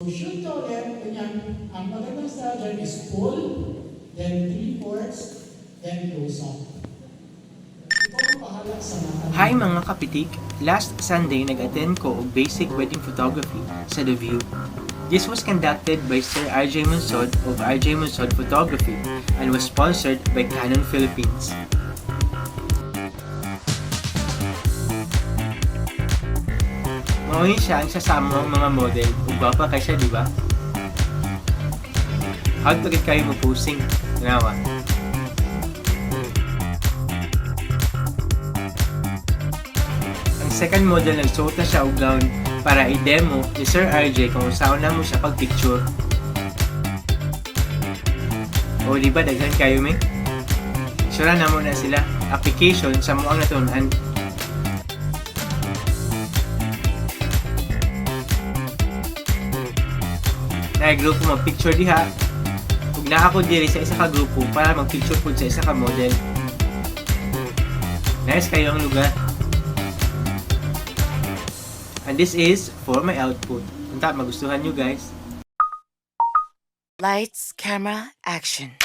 Mag-shoot ka ulit, ganyan. Ang magandang style dyan is full, then three-fourths, then close up. Ikaw ang bahala sa mata. Hi, mga kapitik! Last Sunday, nag-attend ko og basic wedding photography sa The View. This was conducted by Sir RJ Monsod of RJ Monsod Photography and was sponsored by Canon Philippines. Mao ni siya ang isa sa among mga model ug gwapa kay siya, di ba? Hard pa gid kayo mo posing. Tanawa. Ang second model, nagsuot na siya og gown para i-demo ni Sir RJ kung unsaon namo siya pag-picture. O di ba daghan kayo mi? Sure na mo na sila application sa mo ang natun-an. Naay grupo mag-picture diha ug naa ako diri sa isa ka grupo para mag-picture pud sa isa ka model. Nice kayo ang lugar. And this is for my output. Unta magustuhan nyo, guys. Lights, camera, action.